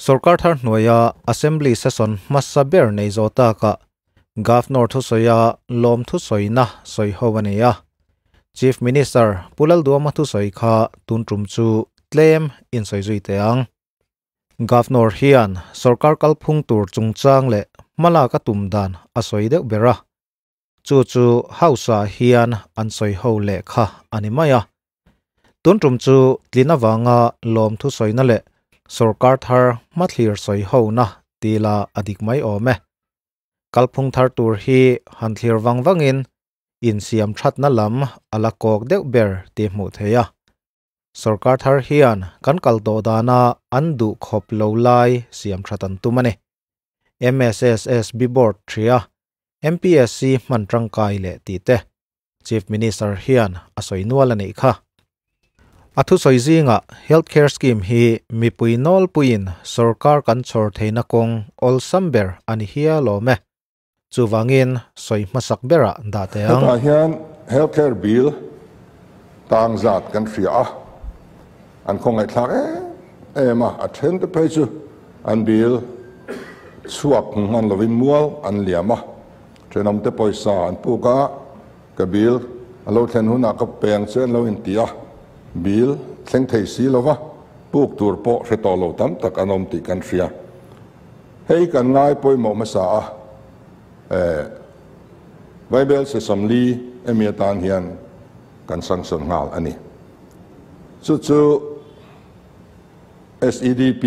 Sorkar thar hnuaia Assembly session hmasa ber nei zo takah Governor thusawia lawm thusawina sawi ho a nei a. Chief Minister Pu Lalduama thusawi kha tun tum chu tlem in sawi zui teh ang. Governor hian sorkar kalphung tur chungchang leh hmalak a tum dan a sawi deuh ber a. Chu chu House-ah hian an sawi ho leh kha a ni mai a. Tun tum chu tlin avanga lawmthu sawina leh sorkar thar hmathlir sawi hona tila a dik mai awm e. Kalphung thar tur hi han thlir vang vangin insiam thatna lam a la kawk deuh ber tih hmuh theih a. Sorkar thar hian kan kal tawh dana an duh khawp lo lai siam that an tum a ni. MSSSB Board thria MPSC hman tangkai leh tih te Chief Minister hian a sawi nual a nih kha. A thusawi zingah Health Care Scheme hi mipui nawlpuiin sorkar kan chhawr theihna kawng awlsam ber a ni hial awm e. Chuvangin sawi hmasak berah dah teh ang. Hetah hian Health Care Bill tang zat kan hria a, an khawngaihthlak em em a, a then te phei chu an bill chhuak hmu hman lovin mual an liam a, thenawmte pawisa an puk a, ka bill a lo thlen hunah ka peng che an lo inti a, bill thleng thei si lova puk tur pawh hre tawh lo tam tak an awm tih kan hria. Hei kan ngai pawimawh hmasa a, Bible Sesamli emi atan hian kan sanction nghal a ni. Chu chu SEDP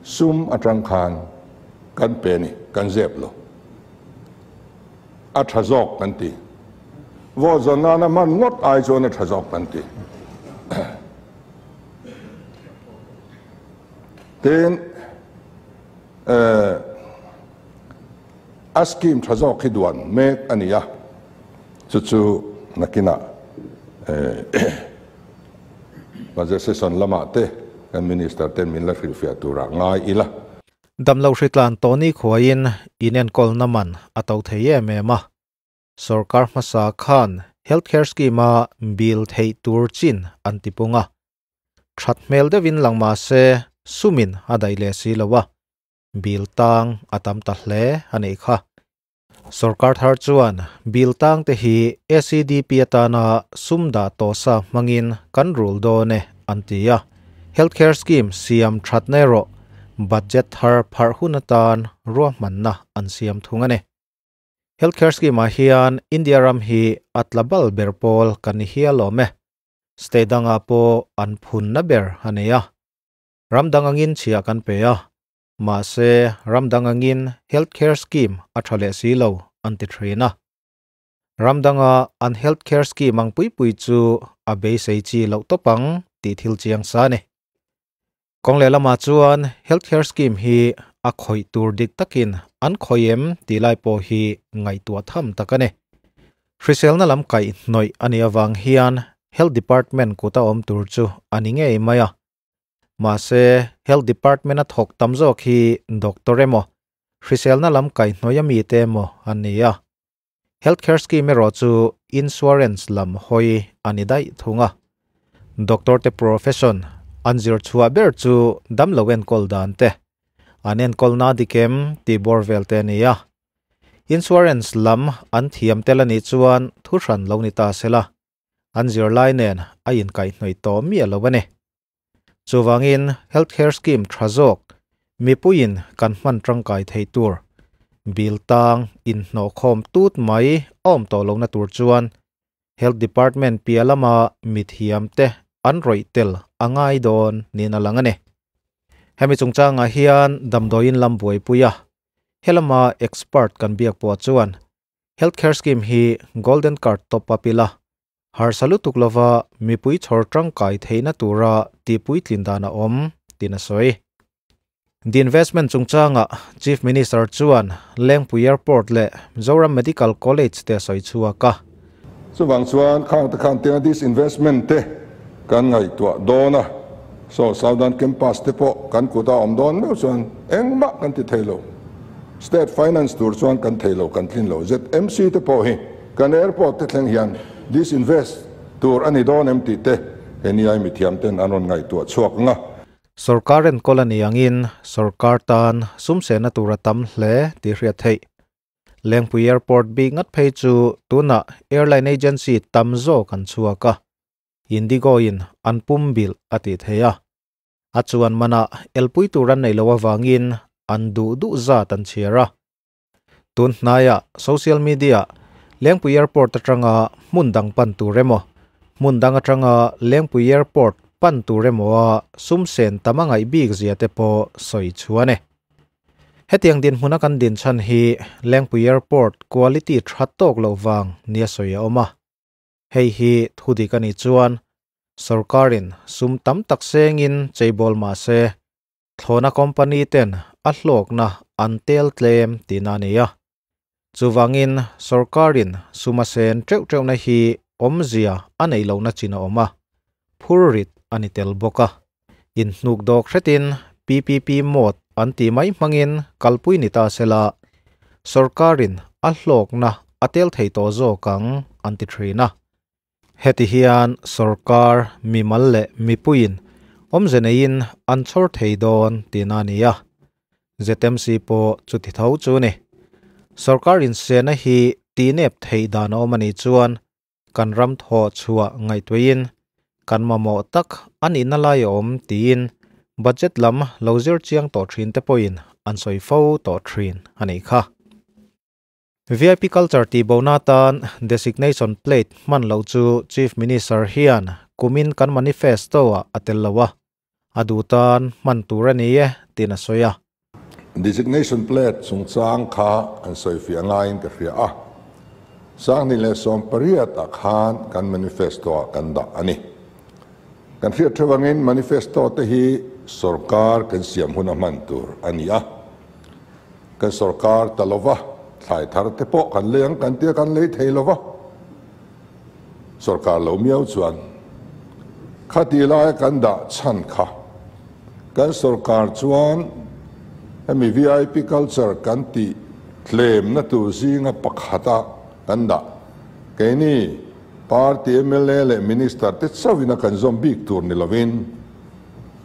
sum atang khan kan pe ni, kan zep lo. A tha zawk kan ti. Vote zawn nana hman ngawt ai chuan a tha zawk kan ti. Tin, a scheme tha zawk hi duan mek a ni a, chu chu nakinah budget session lamah te kan minister ten min la hrilhfiah turah ngai ila. Damlo hritlan tawhni khuaiin inenkawlna man a to thei em em a, Sorkar hmasa khan healthcare scheme-a bill theih tur chin an ti pung a. That hmel deuhin lang mah se sumin a daih leh si lo a, bill tang a tam ta hle a nih kha. Sorkar thar chuan bill tang te hi SEDP atana sum dah tawh sa hmangin kan rul dawn e an ti a. Healthcare scheme siam thatna erawh budget thar pharh hun atan ruahmanna an siam thung a ni. Healthcare scheme ah hian India ram hi a tla bal ber pawl kan ni hial awm e. State dangah pawh an phunna ber a nei a. Ram dang angin chhia kan pe a. Mahse, ram dang angin healthcare scheme a tha leh si lo an ti thin a. Ram danga an healthcare scheme ang pui pui chu a beisei chi loh tawp ang tih thil chiang sa a ni. Kawng leh lamah chuan healthcare scheme hi a khawih tur dik takin an khawih em tih lai pawh hi ngaihtuah tham tak a ni. Hriselna lam kaih hnawih a nih avang hian Health Department kuta awm tur chu a ni ngei mai a. Mahse, Health Department a thawk tam zawk hi doctor emaw, hriselna lam kaihhnawih a mite emaw an ni a. Healthcare scheme erawh chu insurance lam hawi a ni daih thung a. Doctor te profession an zir chhuah ber chu damlo enkawl dan te, an enkawlna dik em tih bawr vel te a ni a. Insurance lam an thiam tel a nih chuan thu hran lo ni ta se la, an zirlai nen a inkaihhnawih tawh miah lo a ni. Chuvangin healthcare scheme tha zawk mipuiin kan hman tangkai thei tur bill tang inhnawhkhawm tut mai a awm tawh lohna tur chuan Health Department piah lama mithiam te an rawih tel a ngai dawn niin a lang a ni. Hemi chungchangah hian damdawiin lam buaipui a, helama expert kan biak pawh chuan Healthcare scheme hi golden card top up ila Harsa lutuk lova mipui chhawr tangkai theihna tura tihpuitlin dan a awm, tiin a sawi. The investment chungchangah Chief Minister chuan Lengpui Airport leh Mizoram Medical College te a sawi chhuak a. Chuvang chuan khang te khan tianga disinvestment te kan ngaihtuah dawn a, saw Southern Campus te pawh kan kut a awm dawn meuh chuan engmah kan ti thei lo. State finance tur chuan kan thei lo, kan tlin lo. ZMC te pawh hi Kan airport te thleng hian disinvest tur a ni dawn em tih te he niai mithiam ten an rawn ngaihtuah chhuak ang a. Sorkar enkawl a ni angin sorkar tan sum sehna tur a tam hle tih hriat theih. Lengpui Airport bik ngat phei chu tunah airline agency tam zawk an chhuak a, Indigo in an pum bilh a tih theih a. A chuan manah elpui tur an neih loh avangin an duh duh zat an chhiar a. Tun hnaiah social media Lengpui Airport atanga hmun dang pan tur emaw, hmun dang atanga Lengpui Airport pan tur emaw a sum sen tam a ngaih bik zia te pawh sawi chhuan e. Hetiang dinhmuna kan din chhan hi Lengpui Airport quality tha tawk loh vang nia sawi a awm a. Hei hi thu dik a nih chuan sorkarin sum tam tak sengin cheibawl mah se thlawhna company ten a hlawkna an tel tlem tihna a ni a. Chuvangin sorkarin sum a sen teuh teuhna hi awmzia a neih lohna chin a awm a, phurrit a ni tel bawk a. Inhnuk dawk hretin PPP mode an tih mai hmangin kalpui ni ta sela, sorkarin a hlawkna a tel thei tawh zawk ang an ti thin a. Heti hian sorkar, mimal leh mipuiin awmze neiin an chhawr thei dawn tihna a ni a. ZMC pawh chuti tho chu a ni. Sorkar insehna hi tihnep theih dan a awm a nih chuan kan ram thawh chhuah ngaihtuahin kan mamawh tak a nihna lai a awm tiin budget lam lo zir chiang tawh thin te pawhin an sawi fo tawh thin a nih kha. VIP culture tih bona atan designation plate hman loh chu Chief Minister hian kumin kan manifesto-ah a tel lo a, a duh tan hman tur a ni e tiin a sawi a. Designation plate chungchang kha an sawifiah ngaiin ka hria a, 2018 ah khan kan manifesto ah kan dah a ni. Kan hriat theuh angin manifesto te hi sorkar kan siam huna hman tur a ni a, kan sorkar ta lova, thlai thar te pawh kan lei ang kan tia kan lei thei lova, sorkar lo miau chuan khati laia kan dah chhan kha kan sorkar chuan hemi VIP culture kan tih tlemna tur zinga pakhata kan dah keini party mla leh minister te chauhin a kan zawm bik tur ni lovin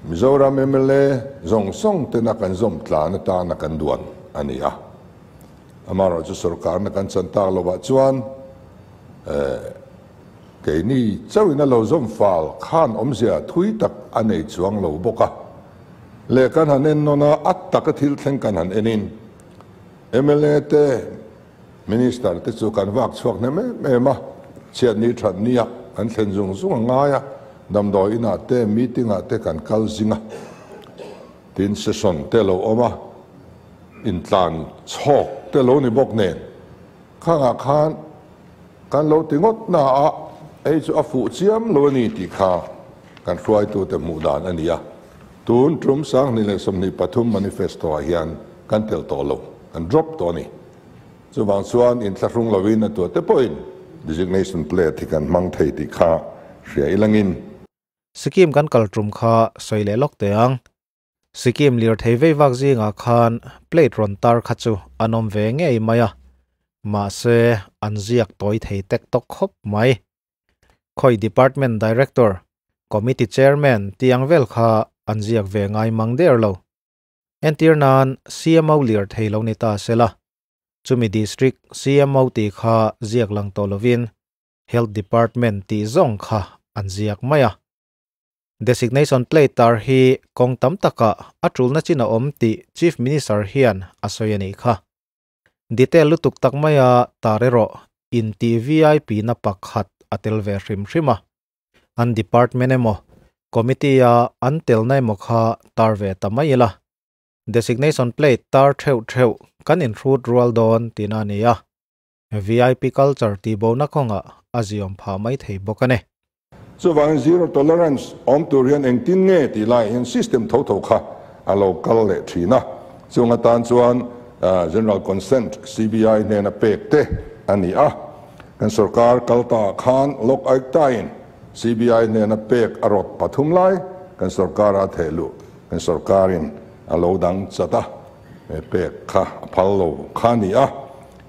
Mizoram mla zawng zawng tena kan zawm tlan atana kan duan a ni a. Amaherawhchu sorkarna kan chan tak lovah chuan keini chauhin a lo zawm fal khan awmzia thui tak a nei chuang lo bawk a. Leh kan han en nawn a, a taka thil thleng kan han enin mla te, Minister te chu kan vak chhuak hnem em em a, chhiatni thatnia kan thlen zung zung a ngai a, damdawi inah te, meeting ah te kan kal zing a, tin session te lo awm a. Intlan chhawk te lo ni bawk nen khangah khan kan lo ti ngawt na a, hei chu a fuh chiam lo a ni tih kha kan hruaitute hmuh dan a ni a. Tun tum 2023 manifesto ah hian kan tel tawh lo, kan drop tawh a ni. Chuvang chuan inthlahrung lovin a tuahte pawhin designation plate hi kan hmang thei tih kha hria ilangin. Sikkim kan kal tum kha sawi leh lawk teh ang. Sikkim lirthei vei vak zingah khan plate rawn tar kha chu an awm ve ngei mai a, mahse an ziak tawi thei tek tawk khawp mai. Khawi department director, committee chairman tih ang vel kha an ziak ve ngai mang der lo. Entir nan CMO lirthei lo ni ta sela, chumi district CMO tih kha ziak lang tawh lovin health department tih zawng kha an ziak mai a. Designation plate tar hi kawng tam takah a tulna chin a awm tih Chief Minister hian a sawi a nih kha. Detail lutuk tak maia tar erawh inti VIP na pakhat a tel ve hrim hrim a. An department emaw, committee-a an telna emaw kha tar ve ta mai ila. Designation plate tar theuh theuh kan inhrut rual dawn tihna a ni a. VIP culture tihbohna kawngah a ziawm phah mai thei bawk a ni. Chuvangin zero tolerance awm tur hian engtin nge tih laiah hian system tho tho kha a lo kal leh thin a. Chung atan chuan General Consent CBI hnena pek te a ni a. Kan sorkar kal ta khan Lok Ayukta-in CBI hnena pek a rawt pathum lai kan sorkara a theh luh kan sorkarin a lo dang chat a, pek kha a phal lo kha a ni a.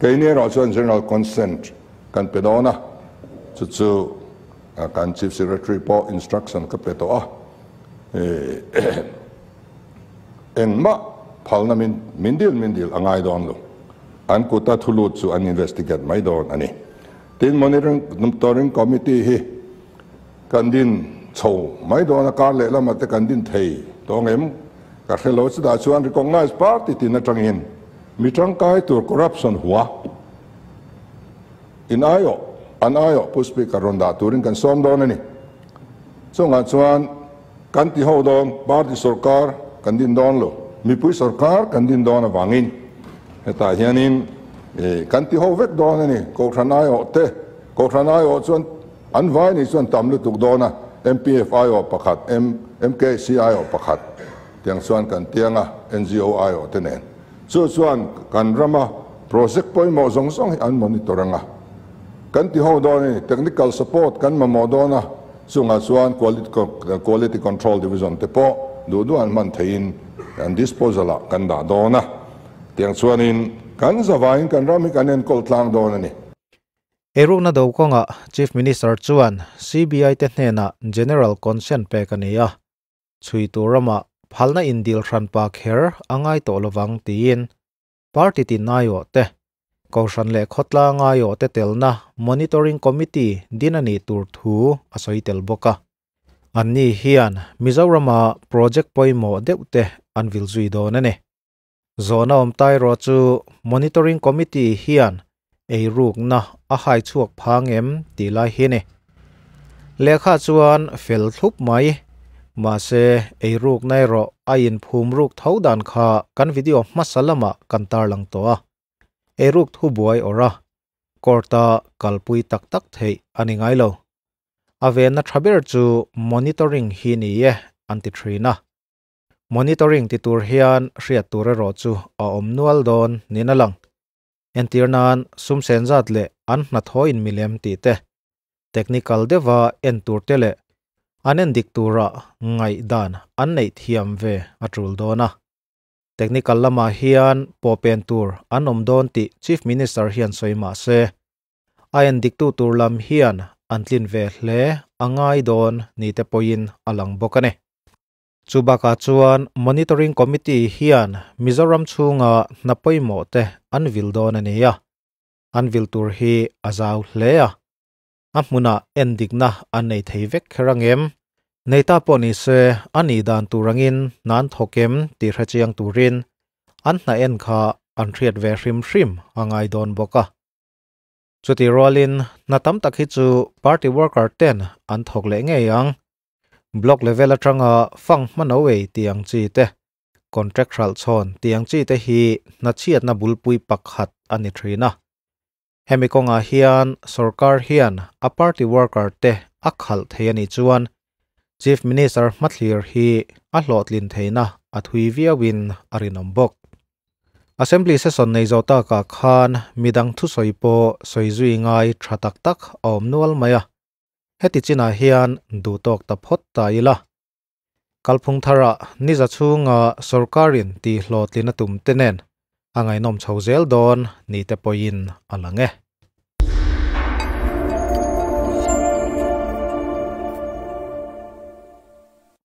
Keini erawh chuan General Consent kan pe dawn a, chu chu kan Chief Secretary pawh instruction ka pe tawh a. Engmah phalna min min dil min dil a ngai dawn lo. An kuta thu lut chu an investigate mai dawn a ni. Tin, Monitoring Committee hi kan din chho mai dawn a, kar lehlamah te kan din thei tawng em ka hre lo. Chutah chuan recognized party tin atangin mi tangkai tur corruption hua in aiawh an aiawh Pu Speaker rawn dah turin kan sawm dawn a ni. Chungah chuan kan ti ho dawn, party sorkar kan din dawn lo, mipui sorkar kan din dawn avangin hetah hianin kan ti ho vek dawn a ni. Kohhran aiawh te, Kohhran aiawh chuan an vai ni chuan tam lutuk dawn a, MPF aiawh pakhat, MKC aiawh pakhat tiang chuan kan tiang a, NGO aiawh te nen. Chu chuan kan rama project pawimawh zawng zawng hi an monitor ang a, kan ti ho dawn a ni. Technical support kan mamawh dawn a, chungah chuan Quality Control Division te pawh duh duh an hman theihin an disposal ah kan dah dawn a, tiang chuanin kan zavaiin kan ram hi kan enkawl tlang dawn a ni. Eirukna do kawngah Chief Minister chuan CBI te hnenah General Consent pek a ni a, chhui tur ramah phalna indil hranpa kher a ngai tawh lovang tiin party tin aiawh te, Kohhran leh khawtlang aiawh te telna Monitoring Committee din a nih tur thu a sawi tel bawk a. Anni hian Mizorama project pawimawh deuh te an vil zui dawn a ni. Zawhna awm tai erawh chu Monitoring Committee hian eirukna a hai chhuak phang em tih lai hi a ni. Lehkha chuan fel thlup mai, mahse eirukna erawh a inphum ruk tho dan kha kan video hmasa lamah kan tarlang tawh a, eiruk thu buai awrh a, court-a kalpui tak tak theih a ni ngai lo. A venna tha ber chu monitoring hi ni e an ti thin a. Monitoring ti tur hian hriat tur erawh chu a awm nual dawn niin a lang. Entir nan sum sen zat leh an hnathawh in milem tih te, technical deuha en tur te leh an en dik tura ngaihdan an neih thiam ve a tul dawn a. Technical lamah hian pawhpen tur an awm dawn tih Chief Minister hian sawi mah se, a en diktu tur lam hian an tlin ve hle a ngai dawn ni te pawhin a lang bawk a ni. Chu bakah chuan Monitoring Committee hian Mizoram chhunga hna pawimawh te an vil dawn a ni a, an vil tur hi a zau hle a, a hmunah endikna an nei thei vek kher ang em? Nei ta pawh ni se a nih dan tur angin hna an thawk em tih hrechiang turin an hna en kha an hriat ve hrim hrim a ngai dawn bawk a. Chutih rualin hna tam tak hi chu party worker ten an thawk leh ngei ang. Block level atanga fang hmano ei tih ang chi te, contract hralh chhawn tih ang chi te hi hnachhiatna bulpui pakhat a ni thin a. Hemi kawngah hian sorkar hian a party worker te a khalh thei a nih chuan Chief Minister hmathlir hi a hlawhtlin theihna a thui viauin a rinawm bawk. Assembly session nei zawh takah khan midang thusawi pawh sawi zui ngai tha tak tak a awm nual mai a. Heti chinah hian duhtawk ta phawt ta ila. Kalphung tharah niza chhunga sorkarin tihhlawhtlin a tum te nen a ngaihnawm chho zel dawn ni te pawhin a lang e.